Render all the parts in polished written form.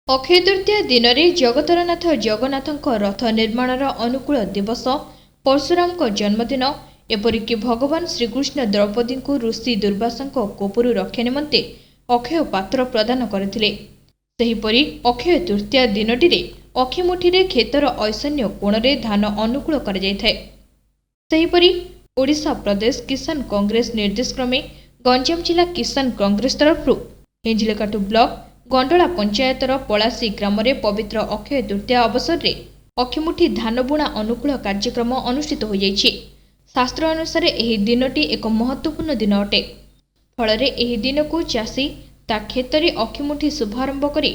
ଅକ୍ଷୟ ତୃତୀୟା ଦିନରେ ଜଗତରନାଥ ଜଗନ୍ନାଥଙ୍କ ରଥ ନିର୍ମାଣର ଅନୁକୂଳ ଦିବସ, ପରଶୁରାମଙ୍କ ଜନ୍ମଦିନ, ଏପରିକି ଭଗବାନ ଶ୍ରୀକୃଷ୍ଣ ଦ୍ରୌପଦୀଙ୍କୁ ଋଷି ଦୁର୍ବାସାଙ୍କ କୋପରୁ ରକ୍ଷା ନିମନ୍ତେ ଅକ୍ଷୟ ପାତ୍ର ପ୍ରଦାନ କରିଥିଲେ। ସେହିପରି ଅକ୍ଷୟ ତୃତୀୟା ଦିନଟିରେ ଅକ୍ଷିମୁଠିରେ କ୍ଷେତର ଐଶାନ୍ୟ କୋଣରେ ଧାନ ଅନୁକୂଳ କରାଯାଇଥାଏ। ସେହିପରି ଓଡ଼ିଶା ପ୍ରଦେଶ କିଷାନ କଂଗ୍ରେସ ନିର୍ଦ୍ଦେଶକ୍ରମେ ଗଞ୍ଜାମ ଜିଲ୍ଲା କିଷାନ କଂଗ୍ରେସ ତରଫରୁ ହିଞ୍ଜିଳିକାଟୁ ବ୍ଲକ ଗଣ୍ଡଳା ପଞ୍ଚାୟତର ପଳାଶୀ ଗ୍ରାମରେ ପବିତ୍ର ଅକ୍ଷୟ ତୃତୀୟା ଅବସରରେ ଅକ୍ଷିମୁଠି ଧାନ ବୁଣା ଅନୁକୂଳ କାର୍ଯ୍ୟକ୍ରମ ଅନୁଷ୍ଠିତ ହୋଇଯାଇଛି। ଶାସ୍ତ୍ର ଅନୁସାରେ ଏହି ଦିନଟି ଏକ ମହତ୍ତ୍ୱପୂର୍ଣ୍ଣ ଦିନ ଅଟେ। ଫଳରେ ଏହି ଦିନକୁ ଚାଷୀ ତା କ୍ଷେତରେ ଅକ୍ଷିମୁଠି ଶୁଭାରମ୍ଭ କରି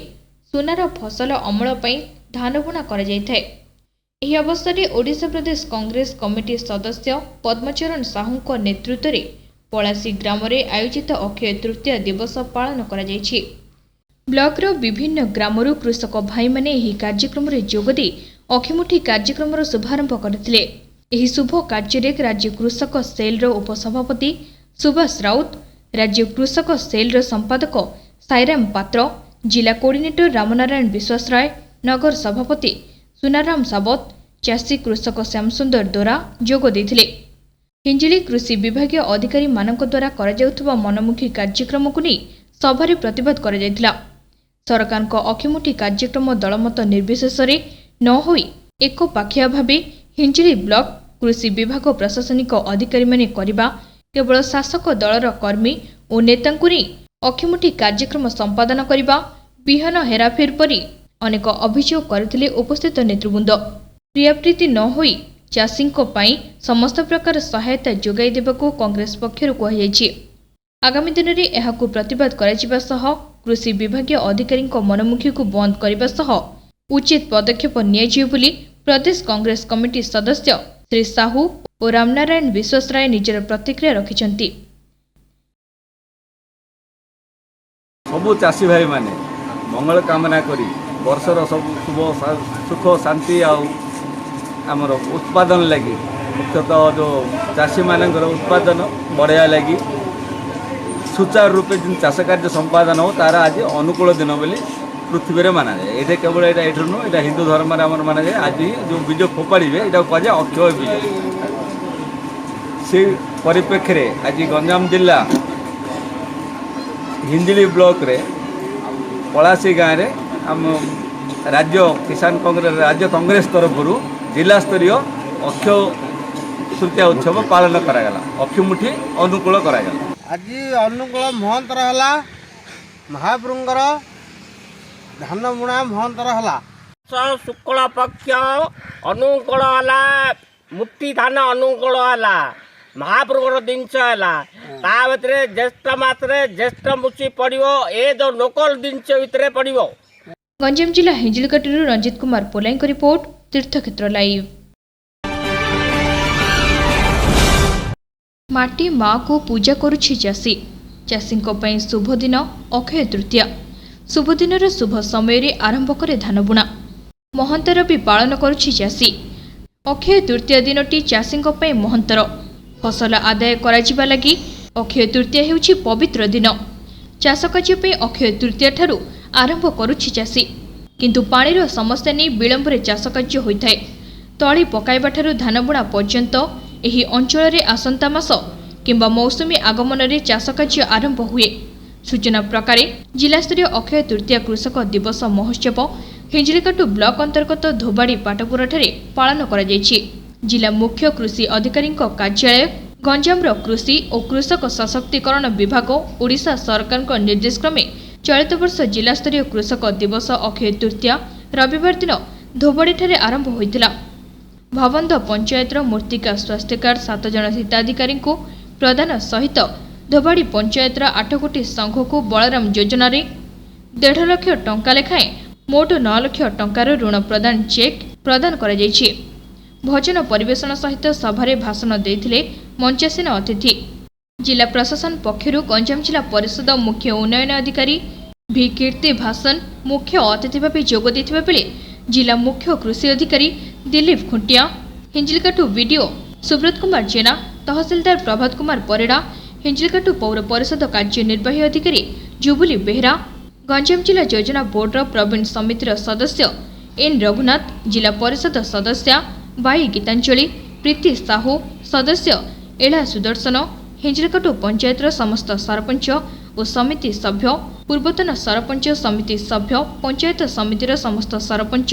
ସୁନାର ଫସଲ ଅମଳ ପାଇଁ ଧାନ ବୁଣା କରାଯାଇଥାଏ। ଏହି ଅବସରରେ ଓଡ଼ିଶା ପ୍ରଦେଶ କଂଗ୍ରେସ କମିଟି ସଦସ୍ୟ ପଦ୍ମଚରଣ ସାହୁଙ୍କ ନେତୃତ୍ୱରେ ପଳାଶୀ ଗ୍ରାମରେ ଆୟୋଜିତ ଅକ୍ଷୟ ତୃତୀୟା ଦିବସ ପାଳନ କରାଯାଇଛି। ବ୍ଲକର ବିଭିନ୍ନ ଗ୍ରାମରୁ କୃଷକ ଭାଇମାନେ ଏହି କାର୍ଯ୍ୟକ୍ରମରେ ଯୋଗଦେଇ ଅକ୍ଷିମୁଠି କାର୍ଯ୍ୟକ୍ରମର ଶୁଭାରମ୍ଭ କରିଥିଲେ। ଏହି ଶୁଭ କାର୍ଯ୍ୟରେ ରାଜ୍ୟ କୃଷକ ସେଲ୍ର ଉପସଭାପତି ସୁଭାଷ ରାଉତ, ରାଜ୍ୟ କୃଷକ ସେଲ୍ର ସମ୍ପାଦକ ସାଇରାମ ପାତ୍ର, ଜିଲ୍ଲା କୋଅର୍ଡିନେଟର ରାମନାରାୟଣ ବିଶ୍ୱାସ ରାୟ, ନଗର ସଭାପତି ସୁନାରାମ ସାବତ, ଚାଷୀ କୃଷକ ଶ୍ୟାମସୁନ୍ଦର ଦୋରା ଯୋଗ ଦେଇଥିଲେ। ହିଞ୍ଜିଳି କୃଷି ବିଭାଗୀୟ ଅଧିକାରୀମାନଙ୍କ ଦ୍ୱାରା କରାଯାଉଥିବା ମନମୁଖୀ କାର୍ଯ୍ୟକ୍ରମକୁ ନେଇ ସଭାରେ ପ୍ରତିବାଦ କରାଯାଇଥିଲା। ସରକାରଙ୍କ ଅକ୍ଷିମୁଠି କାର୍ଯ୍ୟକ୍ରମ ଦଳମତ ନିର୍ବିଶେଷରେ ନ ହୋଇ ଏକପାଖିଆ ଭାବେ ହିଞ୍ଜିଳି ବ୍ଲକ କୃଷି ବିଭାଗ ପ୍ରଶାସନିକ ଅଧିକାରୀମାନେ କରିବା, କେବଳ ଶାସକ ଦଳର କର୍ମୀ ଓ ନେତାଙ୍କୁ ନେଇ ଅକ୍ଷିମୁଠି କାର୍ଯ୍ୟକ୍ରମ ସମ୍ପାଦନ କରିବା, ବିହନ ହେରାଫେର ପରି ଅନେକ ଅଭିଯୋଗ କରିଥିଲେ ଉପସ୍ଥିତ ନେତୃବୃନ୍ଦ। ପ୍ରିୟାପ୍ରୀତି ନ ହୋଇ ଚାଷୀଙ୍କ ପାଇଁ ସମସ୍ତ ପ୍ରକାର ସହାୟତା ଯୋଗାଇ ଦେବାକୁ କଂଗ୍ରେସ ପକ୍ଷରୁ କୁହାଯାଇଛି। ଆଗାମୀ ଦିନରେ ଏହାକୁ ପ୍ରତିବାଦ କରାଯିବା ସହ କୃଷି ବିଭାଗୀୟ ଅଧିକାରୀଙ୍କ ମନମୁଖିକୁ ବନ୍ଦ କରିବା ସହ ଉଚିତ ପଦକ୍ଷେପ ନିଆଯିବ ବୋଲି ପ୍ରଦେଶ କଂଗ୍ରେସ କମିଟି ସଦସ୍ୟ ଶ୍ରୀ ସାହୁ ଓ ରାମନାରାୟଣ ବିଶ୍ୱାସ ରାୟ ନିଜର ପ୍ରତିକ୍ରିୟା ରଖିଛନ୍ତି। ସବୁ ଚାଷୀ ଭାଇମାନେ ମଙ୍ଗଳ କାମନା କରି ବର୍ଷର ସବୁ ଶୁଭ ସୁଖ ଶାନ୍ତି ଆଉ ଆମର ଉତ୍ପାଦନ ଲାଗି, ମୁଖ୍ୟତଃ ଯେଉଁ ଚାଷୀମାନଙ୍କର ଉତ୍ପାଦନ ବଢ଼ାଇବା ଲାଗି ସୁଚାରୁ ରୂପେ ଯେନ୍ ଚାଷ କାର୍ଯ୍ୟ ସମ୍ପାଦନ ହେବ, ତା'ର ଆଜି ଅନୁକୂଳ ଦିନ ବୋଲି ପୃଥିବୀରେ ମାନାଯାଏ। ଏଇଟା କେବଳ ଏଇଟା ଏଇଠୁ ନୁହଁ, ଏଇଟା ହିନ୍ଦୁ ଧର୍ମରେ ଆମର ମାନାଯାଏ। ଆଜି ଯେଉଁ ବୀଜ ଫୋପାଡ଼ିବେ, ଏଇଟାକୁ କୁହାଯାଏ ଅକ୍ଷୟ ବୀଜ। ସେଇ ପରିପ୍ରେକ୍ଷୀରେ ଆଜି ଗଞ୍ଜାମ ଜିଲ୍ଲା ହିଞ୍ଜିଳି ବ୍ଲକରେ ପଳାଶୀ ଗାଁରେ ଆମ ରାଜ୍ୟ କିଷାନ କଂଗ୍ରେସ, ରାଜ୍ୟ କଂଗ୍ରେସ ତରଫରୁ ଜିଲ୍ଲାସ୍ତରୀୟ ଅକ୍ଷୟ ତୃତୀୟା ଉତ୍ସବ ପାଳନ କରାଗଲା, ଅକ୍ଷିମୁଠି ଅନୁକୂଳ କରାଗଲା। ଆଜି ଅନୁକୂଳ ମହନ୍ତର ହେଲା, ମହାପ୍ରଭୁଙ୍କର ଧାନ ବୁଣା ମହନ୍ତର ହେଲା। ଶୁକ୍ଳ ପକ୍ଷ ଅନୁକୂଳ ହେଲା, ମୁଠି ଧାନ ଅନୁକୂଳ ହେଲା, ମହାପ୍ରଭୁଙ୍କର ଜିନିଷ ହେଲା। ତା ଭିତରେ ଜ୍ୟେଷ୍ଠ ମାସରେ ଜ୍ୟେଷ୍ଠ ମୁଚି ପଡ଼ିବ, ଏ ଯୋଉ ଲୋକାଲ ଜିନିଷ ଭିତରେ ପଡ଼ିବ। ଗଞ୍ଜାମ ଜିଲ୍ଲା ହିଞ୍ଜିଳିକାଟୁରୁ ରଞ୍ଜିତ କୁମାର ପୋଲାଇଙ୍କ ରିପୋର୍ଟ, ତୀର୍ଥକ୍ଷେତ୍ର ଲାଇଭ୍। ମାଟି ମାଆକୁ ପୂଜା କରୁଛି ଚାଷୀ। ଚାଷୀଙ୍କ ପାଇଁ ଶୁଭ ଦିନ ଅକ୍ଷୟ ତୃତୀୟା। ଶୁଭ ଦିନର ଶୁଭ ସମୟରେ ଆରମ୍ଭ କରେ ଧାନ ବୁଣା। ମହନ୍ତର ବି ପାଳନ କରୁଛି ଚାଷୀ। ଅକ୍ଷୟ ତୃତୀୟା ଦିନଟି ଚାଷୀଙ୍କ ପାଇଁ ମହନ୍ତର। ଫସଲ ଆଦାୟ କରାଯିବା ଲାଗି ଅକ୍ଷୟ ତୃତୀୟା ହେଉଛି ପବିତ୍ର ଦିନ। ଚାଷ କାର୍ଯ୍ୟ ପାଇଁ ଅକ୍ଷୟ ତୃତୀୟା ଠାରୁ ଆରମ୍ଭ କରୁଛି ଚାଷୀ। କିନ୍ତୁ ପାଣିର ସମସ୍ୟା ନେଇ ବିଳମ୍ବରେ ଚାଷ କାର୍ଯ୍ୟ ହୋଇଥାଏ। ତଳି ପକାଇବା ଠାରୁ ଧାନ ବୁଣା ପର୍ଯ୍ୟନ୍ତ ଏହି ଅଞ୍ଚଳରେ ଆସନ୍ତା ମାସ କିମ୍ବା ମୌସୁମୀ ଆଗମନରେ ଚାଷ କାର୍ଯ୍ୟ ଆରମ୍ଭ ହୁଏ। ସୂଚନା ପ୍ରକାରେ ଜିଲ୍ଲାସ୍ତରୀୟ ଅକ୍ଷୟ ତୃତୀୟା କୃଷକ ଦିବସ ମହୋତ୍ସବ ହିଞ୍ଜିଳିକାଟୁ ବ୍ଲକ ଅନ୍ତର୍ଗତ ଧୋବାଡ଼ି ପାଟପୁରଠାରେ ପାଳନ କରାଯାଇଛି। ଜିଲ୍ଲା ମୁଖ୍ୟ କୃଷି ଅଧିକାରୀଙ୍କ କାର୍ଯ୍ୟାଳୟ, ଗଞ୍ଜାମର କୃଷି ଓ କୃଷକ ସଶକ୍ତିକରଣ ବିଭାଗ, ଓଡ଼ିଶା ସରକାରଙ୍କ ନିର୍ଦ୍ଦେଶକ୍ରମେ ଚଳିତ ବର୍ଷ ଜିଲ୍ଲାସ୍ତରୀୟ କୃଷକ ଦିବସ ଅକ୍ଷୟ ତୃତୀୟା ରବିବାର ଦିନ ଧୋବାଡ଼ିଠାରେ ଆରମ୍ଭ ହୋଇଥିଲା। ଭବନ୍ଧ ପଞ୍ଚାୟତର ମୂର୍ତ୍ତିକା ସ୍ୱାସ୍ଥ୍ୟ କାର୍ଡ 7 ଜଣ ହିତାଧିକାରୀଙ୍କୁ ପ୍ରଦାନ ସହିତ ଧୋବାଡ଼ି ପଞ୍ଚାୟତର 8 ଗୋଟି ସଂଘକୁ ବଳରାମ ଯୋଜନାରେ 1.5 ଲକ୍ଷ ଟଙ୍କା ଲେଖାଏଁ ମୋଟ 9 ଲକ୍ଷ ଟଙ୍କାର ଋଣ ପ୍ରଦାନ ଚେକ୍ ପ୍ରଦାନ କରାଯାଇଛି। ଭଜନ ପରିବେଷଣ ସହିତ ସଭାରେ ଭାଷଣ ଦେଇଥିଲେ ମଞ୍ଚାସୀନ ଅତିଥି। ଜିଲ୍ଲା ପ୍ରଶାସନ ପକ୍ଷରୁ ଗଞ୍ଜାମ ଜିଲ୍ଲା ପରିଷଦ ମୁଖ୍ୟ ଉନ୍ନୟନ ଅଧିକାରୀ ଭି କୀର୍ତ୍ତି ଭାସନ ମୁଖ୍ୟ ଅତିଥି ଭାବେ ଯୋଗ ଦେଇଥିବା ବେଳେ ଜିଲ୍ଲା ମୁଖ୍ୟ କୃଷି ଅଧିକାରୀ ଦିଲ୍ଲୀପ ଖୁଣ୍ଟିଆ, ହିଞ୍ଜିଳିକାଟୁ ବିଡିଓ ସୁବ୍ରତ କୁମାର ଜେନା, ତହସିଲଦାର ପ୍ରଭାତ କୁମାର ପରିଡ଼ା, ହିଞ୍ଜିଳିକାଟୁ ପୌର ପରିଷଦ କାର୍ଯ୍ୟନିର୍ବାହୀ ଅଧିକାରୀ ଜୁବୁଲି ବେହେରା, ଗଞ୍ଜାମ ଜିଲ୍ଲା ଯୋଜନା ବୋର୍ଡର ପ୍ରବୀଣ ସମିତିର ସଦସ୍ୟ ଏନ୍ ରଘୁନାଥ, ଜିଲ୍ଲା ପରିଷଦ ସଦସ୍ୟା ବାଇ ଗୀତାଞ୍ଜଳି ପ୍ରୀତି ସାହୁ, ସଦସ୍ୟ ଏଳା ସୁଦର୍ଶନ, ହିଞ୍ଜିଳିକାଟୁ ପଞ୍ଚାୟତର ସମସ୍ତ ସରପଞ୍ଚ ଓ ସମିତି ସଭ୍ୟ, ପୂର୍ବତନ ସରପଞ୍ଚ, ସମିତି ସଭ୍ୟ, ପଞ୍ଚାୟତ ସମିତିର ସମସ୍ତ ସରପଞ୍ଚ,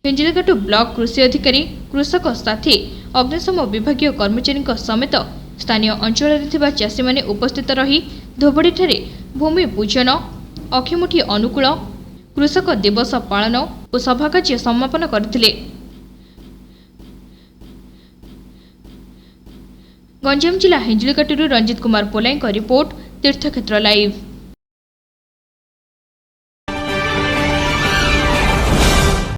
ହିଞ୍ଜିଳିକାଟୁ ବ୍ଲକ କୃଷି ଅଧିକାରୀ, କୃଷକ ସାଥୀ, ଅଗ୍ନିଶମ ବିଭାଗୀୟ କର୍ମଚାରୀଙ୍କ ସମେତ ସ୍ଥାନୀୟ ଅଞ୍ଚଳରେ ଥିବା ଚାଷୀମାନେ ଉପସ୍ଥିତ ରହି ଧୋବଡ଼ିଠାରେ ଭୂମି ପୂଜନ, ଅଖିମୁଠି ଅନୁକୂଳ, କୃଷକ ଦିବସ ପାଳନ ଓ ସଭାକାର୍ଯ୍ୟ ସମାପନ କରିଥିଲେ। ଗଞ୍ଜାମ ଜିଲ୍ଲା ହିଞ୍ଜିଳିକାଟୁରୁ ରଞ୍ଜିତ କୁମାର ପୋଲାଇଙ୍କ ରିପୋର୍ଟ, ତୀର୍ଥକ୍ଷେତ୍ର ଲାଇଭ୍।